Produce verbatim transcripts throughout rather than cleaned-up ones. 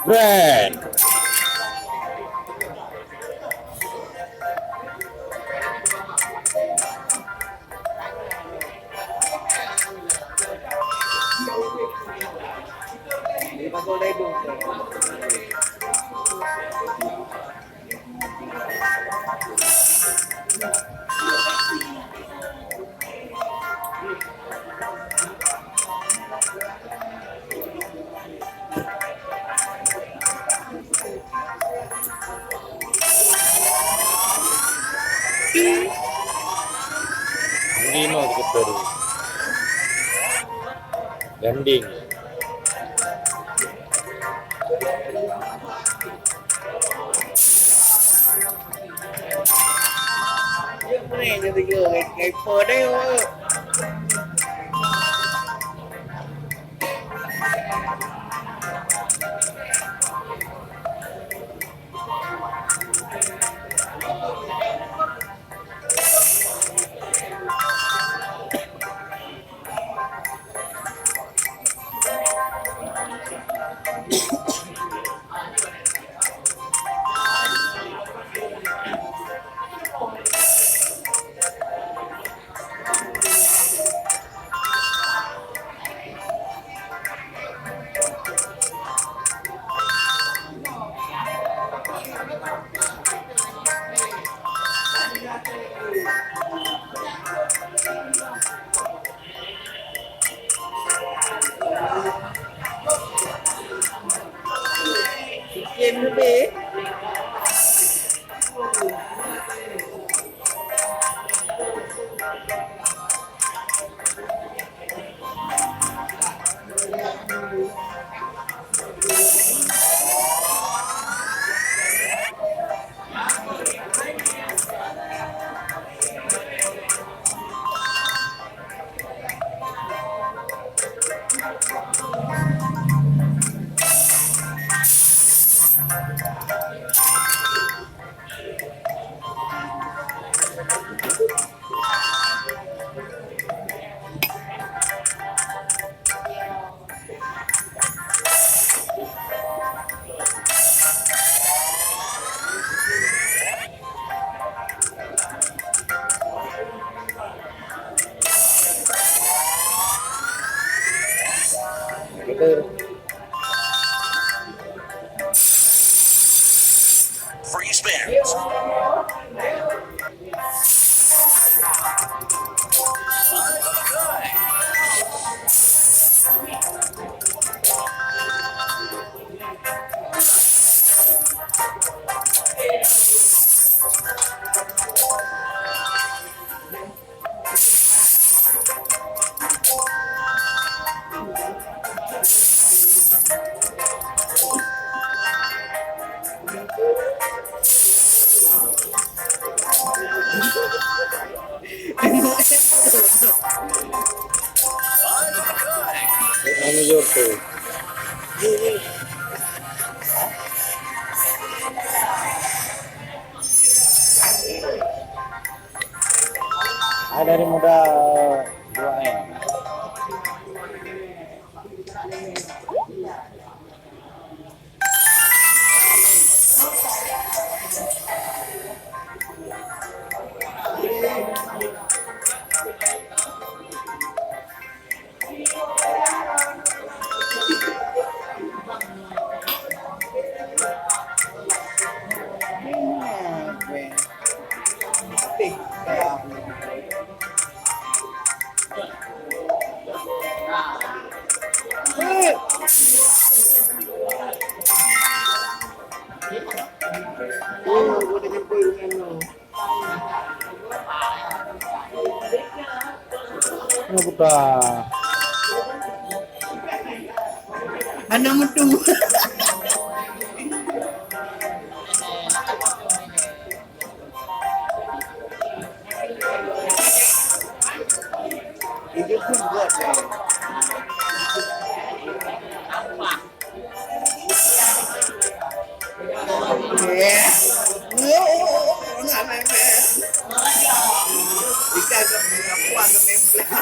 Grand. Lima sekitar. Ganding. Free spins. Anu jaweueb tu. Hai dari muda dua M. Hana meutu. Eh. Oh, oh, oh, oh, nak main, main. Ikan ke, ikan ke main belang.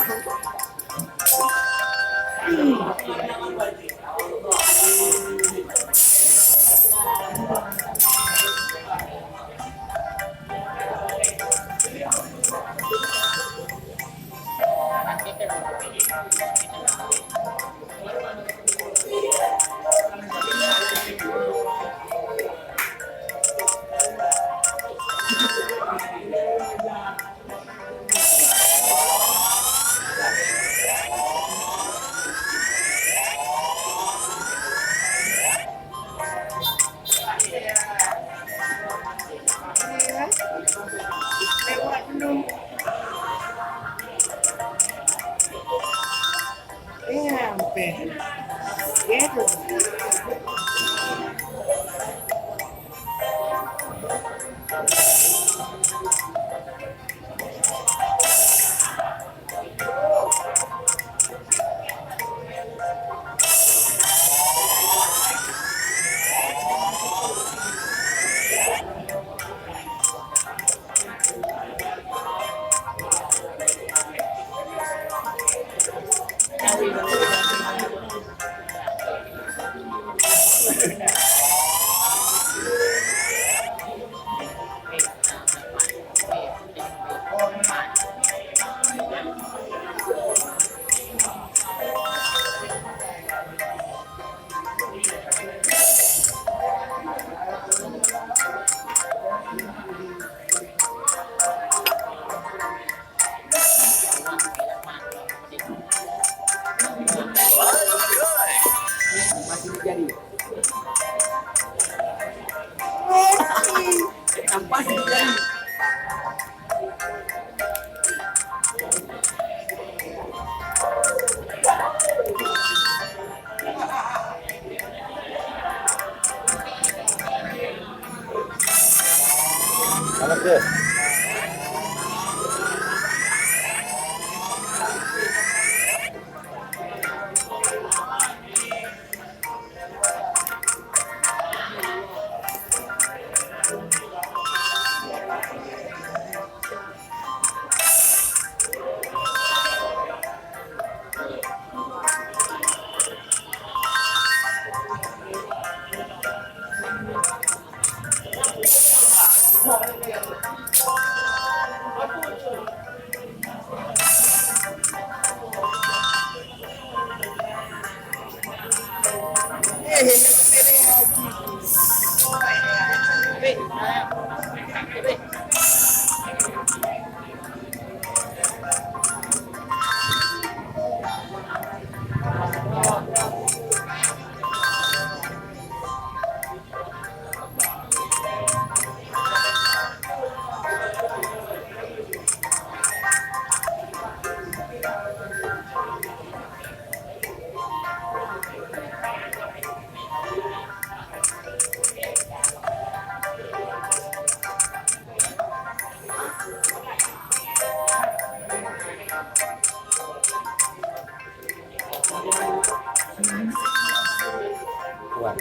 Kuat.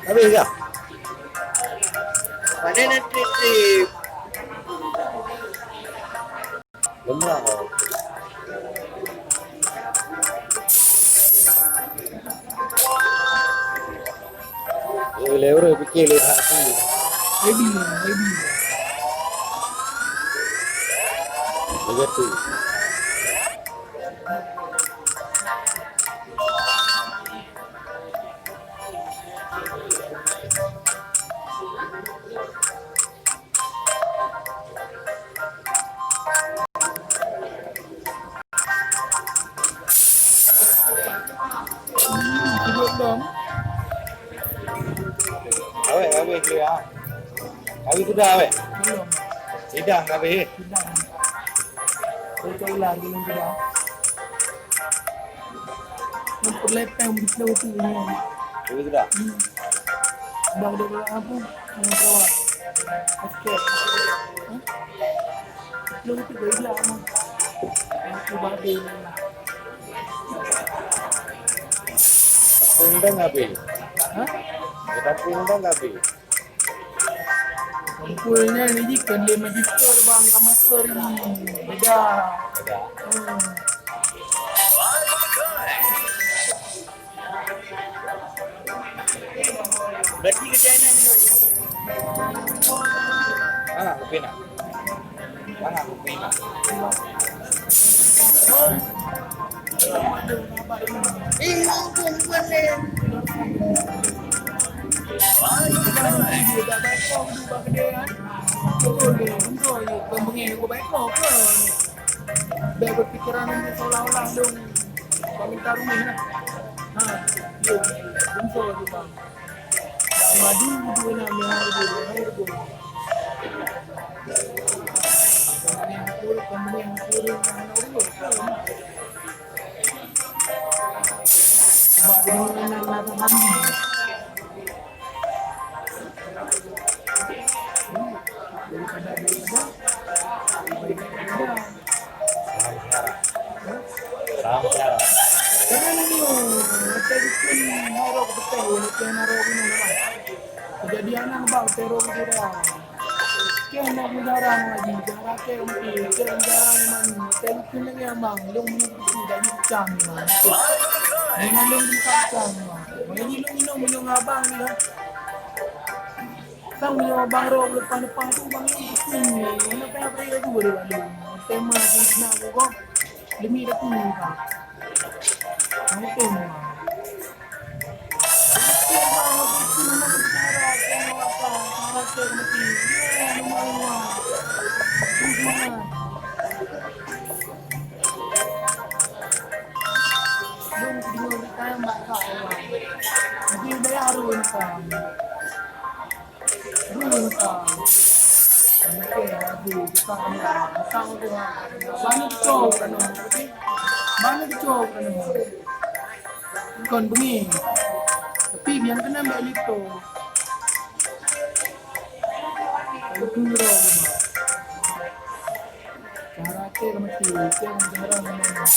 Habis dah. Mana nak trip-trip? Lemah. Eh, lé ureueng pikir lé hati. Ebi, ebi. Begitu. Awet, awet dia. Awet sudah, awet. Belum. Sidang habis. Sidang. Saya tak ulang, belum sidang. Memperlepeng begitu tu. Habis sudah. Hmm. Bang dia orang apa? Orang Sarawak. Basket. Hah? Lu itu gaya mah. Aku babe. Undang habis. Hah? Kita undang habis. Kumpulnya ni ji kan lima juta bang, ka master ni. Beda. Beda. Hmm. Berarti kerja ni. Ah, kopi nak. Mana kopi nak? Eh, ampun, bukan ni. Bèk berpikiran nanti seolah-olah dong pemerintah rumah lah. Ha, yo, bungsu je bang. Madu dua enam yang ada dua enam. Sebab dia nak nak mandi. Salam sejahtera. Salam sejahtera. Jangan ni, macam bikin harok betul, macam harok ni lah. Kejadian nang bang teror dia. Kena menjarang lagi, jarang ke mati, kena menjarang man. Macam bikin lagi abang, long ni betul dah cang man. Mana long bukan cang man. Mana ni long ni long abang ni lah. Sang meunyoe bang rhom leupah-leupah tu bang, hmm, hana payah bri laju bari lalu. Tema tu nak aku kong, demi dah tu ni bang. Untung bang. Untung bang, aku tu memang bicara, aku nak apa, cara saya mati. Ya, memang bang. Terus semangat. Belum kedua kali bak kau bang. Mungkin bayar dulu ni bang. Bani kicau keunoe, bani kicau keunoe. Kon beungéh. Tapi nyang keunan bèk lipto. Lipto rhom. Cara ke mati, ke cara mati.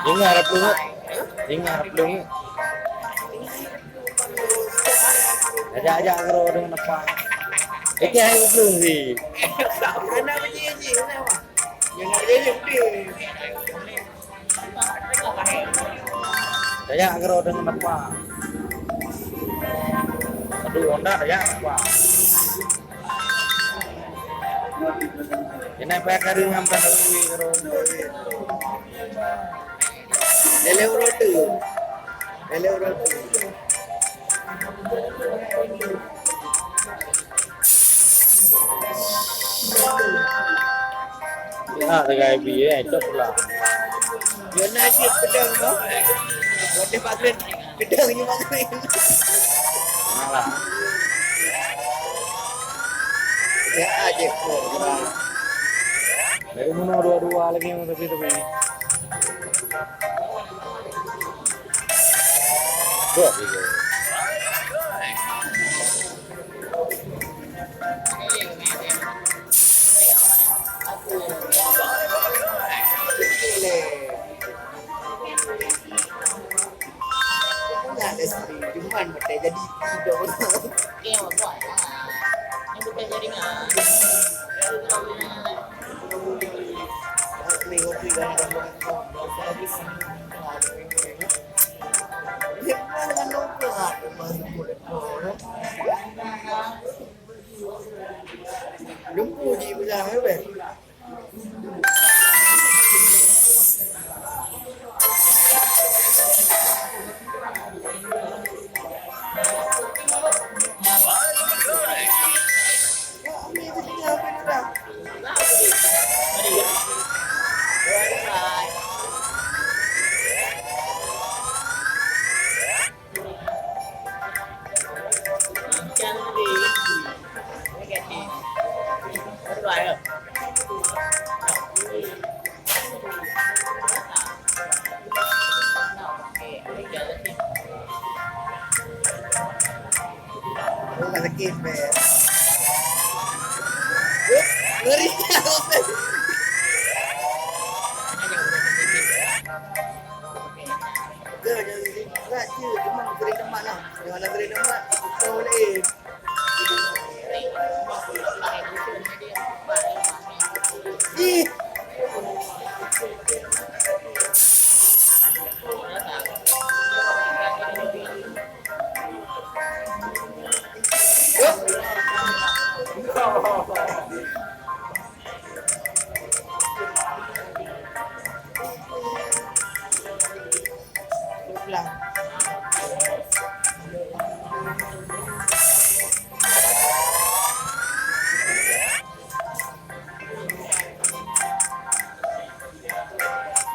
Ingat apa? Ingat apa? Ajak-ajak keudroe deungon apa? Itu hai belum sih. Anak biji-biji, kenapa? Yang nak biji-biji. Tajak keudroe deungon apa? Aduh, Honda tajak apa? Ini apa kali ngambil duit keudroe? Lele urotu. Lele urotu. Ah, tengah happy, eh, cok pula. Dia nak cek pedang tu. Wadah Pak Kren, pedang ni Pak Kren. Malah. Ya, aja kok. Dari mana dua-dua lagi yang tepi-tepi. Dua tiga. Punya ada sendiri, cuman betul jadi tidur. Oke, buat. Ini bukan jaringan. Ni ngopi dan dan dan. Dia pun dengan lupa. Dah, ya, weh. Bukan sakit, Beb. Ngeri. Ke, jangan sakit. Berat je, cuma kering lemak lah. Yang ada kering lemak, susah boleh. Ih. Ulang.